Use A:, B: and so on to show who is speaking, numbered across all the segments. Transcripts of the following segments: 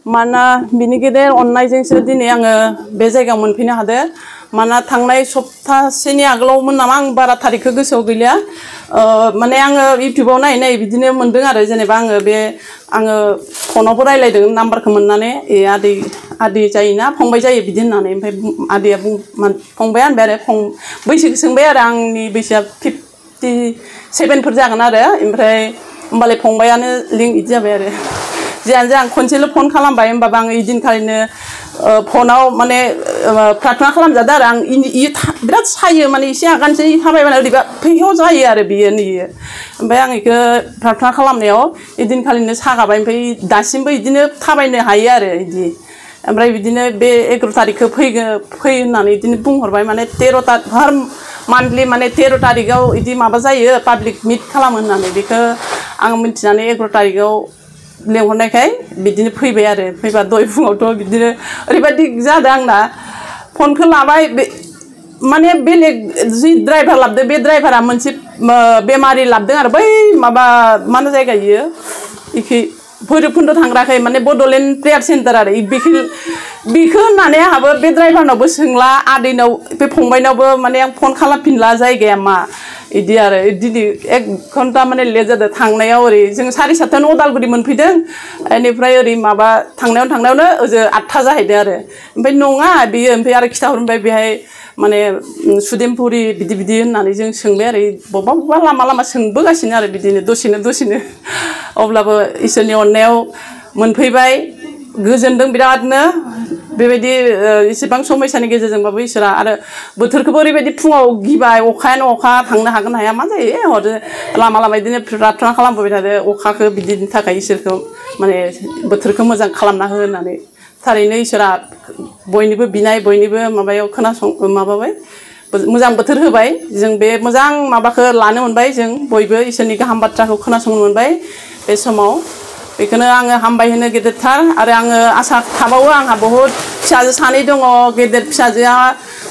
A: माना बिनि गेदेर अननायजोंसो दिनै आङो बे जायगायाव मोनफैनो हादो माना थांनाय सप्तासेनि आगोलावमोन नामा आं बारा थारिखखौ गोसोआव गैलिया माने आङो इउटिउबाव नायै बिदिनो मोनदों आरो जेनेबा आङो फनावबो रायलायदों नाम्बारखौ मोननानै आदै जायोना फंबाय जायो बिदि होननानै ओमफ्राय आदैया फंबाया होनबाय आरो बैसोखौ सोंबाय आरो आंनि बैसोआ 57फोर जागोन आरो ओमफ्राय होमबालाय फंबायानो लिंक इदि जाबाय आरो जियानो जा आं खनसेल' फन खालामबाय होमबाबो आं इदिनखालिनो फनाव माने प्रार्थना खालामजादों आरो आं बिराद सायो माने एसे आगानसो थाबायबानो ओरैबा फैहाव जायो आरो बियो नैयो ओमफ्राय आं इखो प्रार्थना खालामनायाव इदिनखालिनो सागाबाय ओमफ्राय दासिमबो इदिनो थाबायनो हायो आरो इदि ओमफ्राय बिदिनो बे 11 तारिखखौ फै होननानै इदिनो बुंहरबाय माने 13 हर मान्थलि माने 13 तारिखआव इदि माबा जायो पाब्लिक मिट खालामो होननानै बेखौ आं मिथिनानै 11 तारिखआव लेंहरनायखाय बिदिनो फैबाय आरो फैबा दय फुङावथ' बिदिनो ओरैबायदि जादों आंना फनखौ लाबाय माने बेलेग जि ड्राइभार लाबदो बे ड्राइभारा मोनसे बेमारि लाबदों आरो बै माबा मा होनो जायगा इयो इखि भैरबकुन्द थांग्राखै माने बड'लेण्ड प्रेयार सेन्टार आरो बेखौ होननानै आंहाबो बे ड्राइभारनावबो सोंला आदैनाव बे फंबायनावबो माने आं फन खालामफिनला जायगाया मा इदि आरो दिनै 1 घन्टा माने लेट जादों थांनायाव ओरै जों 7:30 उदालगुरि मोनफैदों बेनिफ्राय ओरै माबा थांनायावनो ओजों 8 जाहैदों आरो ओमफ्राय नङा बियो ओमफ्राय आरो खिथाहरबाय बेहाय माने सुदेमपुरि बिदि होननानै जों सोंबाय आरो बबेबा लामा सोंबोगासिनो आरो बिदिनो दसेनो अब्लाबो इसोरनि अननायाव मोनफैबाय गोजोनदों बिरादनो बेबायदि इसेबां समयसानि गेजेरजोंबाबो इसोरा आरो बोथोरखौबो ओरैबायदि फुङाव गिबाय अखायानो अखा थांनो हागोन हाया मा जायो हरदो लामा बिदिनो प्रार्थना खालामबोबाय थादो अखाखौ बिदिनि थाखाय इसोरखौ माने बोथोरखौ मोजां खालामना हो होननानै थारैनो इसोरा बयनिबो बिनाय बयनिबो माबायाव माबाबाय मोजां बोथोर होबाय जों बे मोजां माबाखौ लानो मोनबाय जों बयबो इसोरनि गाहाम बाथ्राखौ खोनासंनो मोनबाय बे समाव बेखौनो आङो हामबाय होनो गेदेरथार आरो आङो आसा थाबावो आंहा बहुद फिसाजो सानै दङ गेदेर फिसाजोआ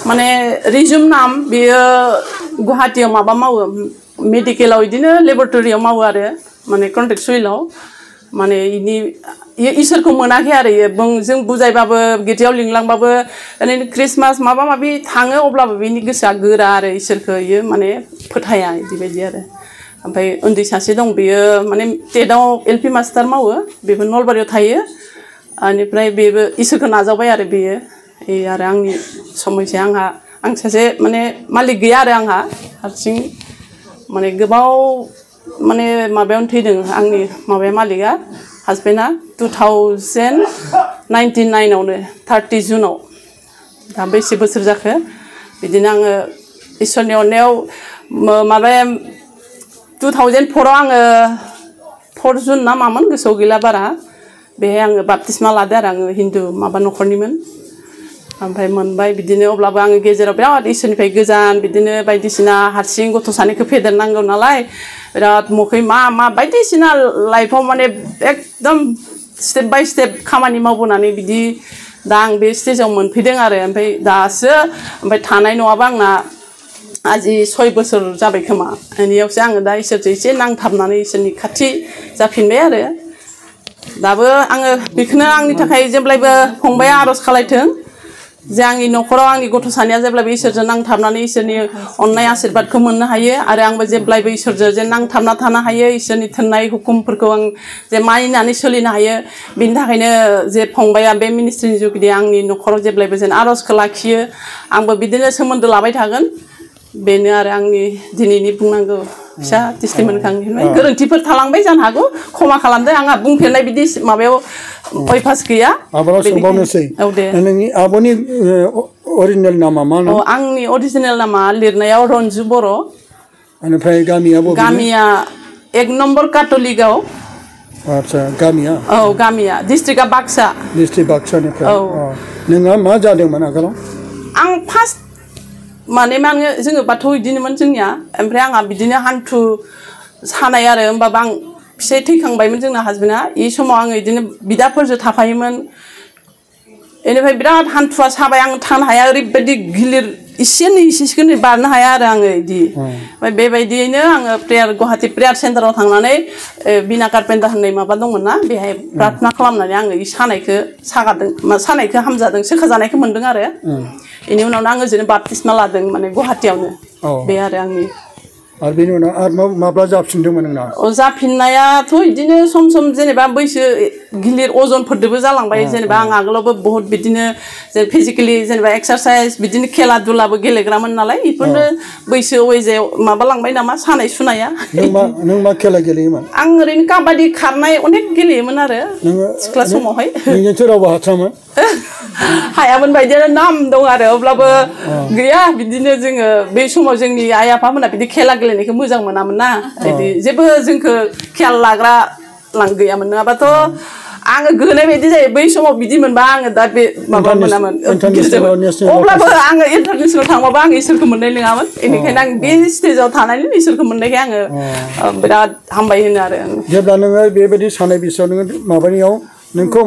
A: माने रिजुम नाम बियो गुवाहाटीयाव माबा मावो मेडिकेलाव बिदिनो लेबरेटरियाव मावो आरो माने कन्ट्रेक्ट सुइलाव माने इसोरखौ मोनाखै आरो जों बुजायबाबो गिर्जायाव लिंलांबाबो ओरैनो क्रिसमास माबा माबि थाङो अब्लाबो बिनि गोसोआ गोरा आरो इसोरखौ माने फोथाया बिदिबायदि आरो ओमफ्राय उन्दै सासे दं बेयो माने टेटआव LP मास्टार मावो बेबो नलबारियाव थायो बेनिफ्राय बेबो इसोरखौ नाजावबाय आरो बेयो आरो आंनि समयसाया आं सासे माने मालिक गैया आरो आंहा हारसिं माने गोबाव माने माबायावनो थैदों आंनि माबाया मालिकआ हासबेन्डआ 2099 आवनो 30 जुनाव दा बेसे बोसोर जाखो बिदिनो आङो इसोरनि अननायाव माबाया 2004 आव आङो 4 जुन ना मामोन गोसोआव गैला बारा बेहाय आङो बाप्तिस्मा लादो आरो आङो हिन्दु माबा न'खरनिमोन ओमफ्राय मोनबाय बिदिनो अब्लाबो आङो गेजेराव बिराद इसोरनिफ्राय गोजान बिदिनो बायदिसिना हारसिं गथ' सानैखौ फेदेरनांगौ नालाय बिराद मोखै मा बायदिसिना लाइफआव माने एकदम स्टेप बाय स्टेप खामानि मावबोनानै बिदि दा आं बे स्टेजाव मोनफैदों आरो ओमफ्राय दासो ओमफ्राय थानाय नङाबा आंना आजि 6 बोसोर जाबाय खोमा बेनियावसो आङो दा इसोरजों एसे नांथाबनानै इसोरनि खाथि जाफिनबाय आरो दाबो आङो बेखौनो आंनि थाखाय जेब्लायबो फंबाया आर'ज खालायथों जे आंनि न'खराव आंनि गथ' सानैया जेब्लाबो इसोरजों नांथाबनानै इसोरनि अननाय आशीर्बादखौ मोननो हायो आरो आंबो जेब्लायबो इसोरजों जे नांथाबना थानो हायो इसोरनि थिननाय हुकुमफोरखौ आं जे मानिनानै सोलिनो हायो बिनि थाखायनो जे फंबाया बे मिनिस्ट्रिनि जुगिदि आंनि न'खराव जेब्लायबो जेन आर'जखौ लाखियो आंबो बिदिनो सोमोन्दो लाबाय थागोन बेनो आरो आंनि दिनैनि बुंनांगौ फिसा टेस्टिमोनिखौ आं होनबाय गोरोन्थिफोर थालांबाय जानो हागौ क्षमा खालामदो आंहा बुंफेरनाय बिदि माबायाव अयभास गैया
B: आबाराव सोंबावनोसै नोंनि आब'नि अरिजिनेल नामा मा नाम
A: आंनि अरिजिनेल नामा लिरनायाव रन्जु बर'
B: बेनिफ्राय गामिया
A: 1 नम्बर काटलिकआव
B: आच्छा गामिया
A: औ गामिया डिस्ट्रिक्टआ बाक्सा
B: डिस्ट्रिक्ट बाक्सानिफ्राय नोंहा मा जादोंमोन आगोलाव
A: आं फार्स्ट माने जोङो बाथौ बिदिनोमोन जोंनिया ओमफ्राय आंहा बिदिनो हान्थु सानाय आरो होमबाबो आं फिसाय थैखांबायमोन जोंना हासबेन्डआ बे समाव आङो बिदिनो बिदाफोरजों थाफायोमोन बेनिफ्राय बिराद हान्थुआ साबाय आं थानो हाया ओरैबायदि गिलिर इसेनो इसेखौनो बारनो हाया आरो आङो इदि ओमफ्राय बेबायदियैनो आङो प्रेयार गुवाहाटी प्रेयार सेन्टाराव थांनानै बिना कारपेन्टार होननाय माबा दंमोन ना बेहाय प्रार्थना खालामनानै आङो इ सानायखौ सागादों सानायखौ हामजादों सोखाजानायखौ मोन्दों आरो बेनि उनावनो आङो ओजोंनो बाप्तिस्मा लादों माने गुवाहाटीयावनो बे आरो आंनि
B: आरो बेनि उनाव आरो माब्ला जाफिनदोंमोन नोंना
A: जाफिननायाथ' बिदिनो सम सम जेनेबा बैसो गिलिर अजनफोरदोबो जालांबाय जेनेबा आं आगोलावबो बहुत बिदिनो फिजिकेलि जेनेबा एक्सारसाइज बिदिनो खेला दुलाबो गेलेग्रामोन नालाय बेफोरनो बैसो अयजायाव माबालांबाय नामा सानाय सुनाया
B: नों मा खेला गेलेयोमोन
A: आं ओरैनो काबादि खारनाय अनेक गेलेयोमोन आरो सिख्ला समावहाय
B: नोंजोंथ' रावबो हाथारामोन
A: हायामोन बायदियानो नाम दं आरो अब्लाबो गैया बिदिनो जोङो बे समाव जोंनि आइ आफामोना बिदि खेला गेलेनायखौ मोजां मोनामोन ना बिदि जेबो जोंखौ खेयाल लाग्रा गैयामोन नङाबाथ' आङो गोनाय बायदि जायो बै समाव बिदि मोनबा आङो दा बे माबा मोनामोन अब्लाबो आङो इन्टारनेसनेल थांबाबो आं इसोरखौ मोननाय नङामोन बेनिखायनो आं बे स्टेजाव थानानै इसोरखौ मोननायखाय आङो बिराद हामबाय होनो आरो
B: जेब्ला नोङो बेबायदि सानाय बिसयाव नोङो माबानियाव नोंखौ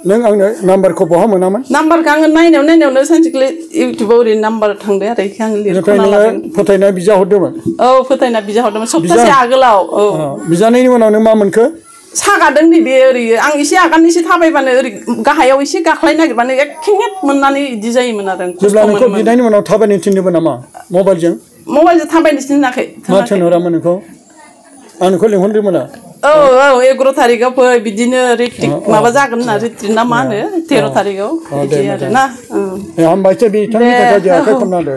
B: नों आंनो नाम्बारखौ बहा मोनामोन
A: नाम्बारखौ आङो नायनायावनो सानसेखालि इउटुबाव ओरैनो नाम्बार थांदों आरो बेखौ आं लिरख'ना लादों
B: फोथायनाय बिजा हरदोंमोन
A: फोथायना बिजा हरदोंमोन सप्तासे आगोलाव
B: बिजानायनि उनाव नों मा मोनखो
A: सागादों नैबे ओरै आं एसे आगाननिसे थाबायबानो ओरै गाहायाव एसे गाख्लायनो नागिरबानो एखेंगेट मोननानै बिदि जायोमोन आरो
B: जेब्ला नोंखौ बिनायनि उनाव थाबायनो थिनदोंमोन नामा मबाइलजों
A: थाबायनो थिनाखै
B: मा थिनहरामोन नोंखौ आं नोंखौ लिंहरदोंमोन
A: 11 थारिखआव फै बिदिनो रिट्रिक माबा जागोन होनना रिट्रिक ना मा होनो 13 थारिखआव बिदि आरो ना
B: हामबायसै बिथांनि थाखाय आखाइ खमना होदो